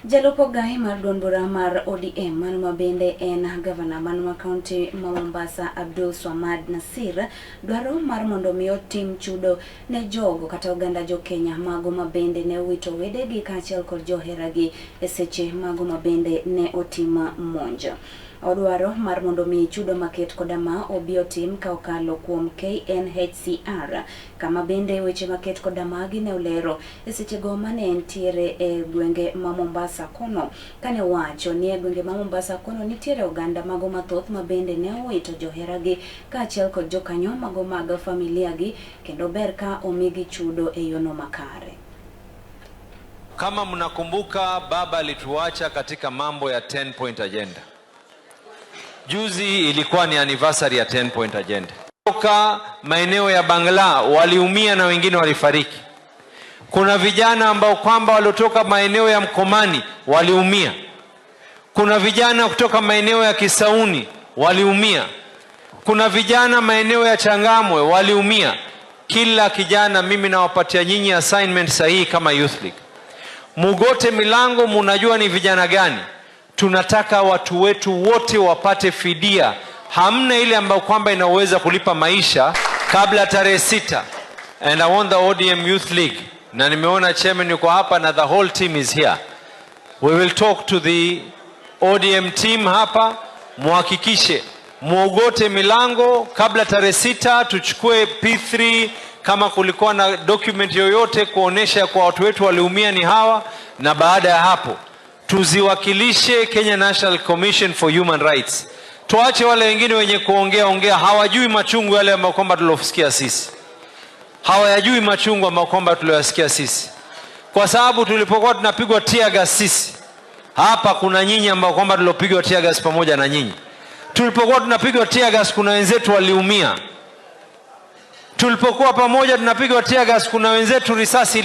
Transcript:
Jalup ogai mar duond bura mar ODM mano ma bende en gavana mano ma kaunti ma Mombasa, Abdul Swamad Nasir, dwaro mar mondo mi otim chudo ne jogo kata oganda jo Kenya mago ma bende ne owito wedegi kaachiel kod joheragi e seche mago ma bende ne otim monj. Odwaro mar mondo mi chudo maket koda ma obi otim ka okalo kuom KNHCR, kama bende weche maket koda magi ne olero e sechego mane entiere e gwenge ma Mombasa kono, kane owacho ni e gwenge ma Mombasa kono nitiere oganda mago mathoth ma bende ne owito joheragi kaachiel kod jokanyo mago mag familia gi, kendo ber ka omigi chudo e yono makare. Kama mnakumbuka, baba alituacha katika mambo ya 10 point agenda. Juzi ilikuwa ni anniversary ya 10 point agenda. Toka maeneo ya Bangla waliumia na wengine walifariki. Kuna vijana ambao kwamba waliotoka maeneo ya Mkomani waliumia. Kuna vijana kutoka maeneo ya Kisauni waliumia. Kuna vijana maeneo ya Changamwe waliumia. Kila kijana, mimi nawapatia nyinyi assignment sahihi kama Youth League. Mugote milango, munajua ni vijana gani. Tunataka watu wetu wote wapate fidia. Hamna ile ambayo kwamba inaweza kulipa maisha kabla tarehe 6. And I want the ODM Youth League, na nimeona chairman yuko hapa na the whole team is here. We will talk to the ODM team hapa, muhakikishe muogote milango kabla tarehe 6, tuchukue P3 kama kulikuwa na document yoyote kuonesha kwa watu wetu waliumia ni hawa, na baada ya hapo tuziwakilishe Kenya National Commission for Human Rights. Tuache wale wengine wenye kuongea ongea, hawajui machungu yale ambayo kwamba tulosikia sisi, hawayajui machungu ambayo kwamba tulioyasikia sisi, kwa sababu tulipokuwa tunapigwa tear gas sisi hapa, kuna nyinyi ambao kwamba tulopigwa tear gas pamoja na nyinyi. Tulipokuwa tunapigwa tear gas, kuna wenzetu waliumia. Tulipokuwa pamoja tunapigwa tear gas, kuna wenzetu risasi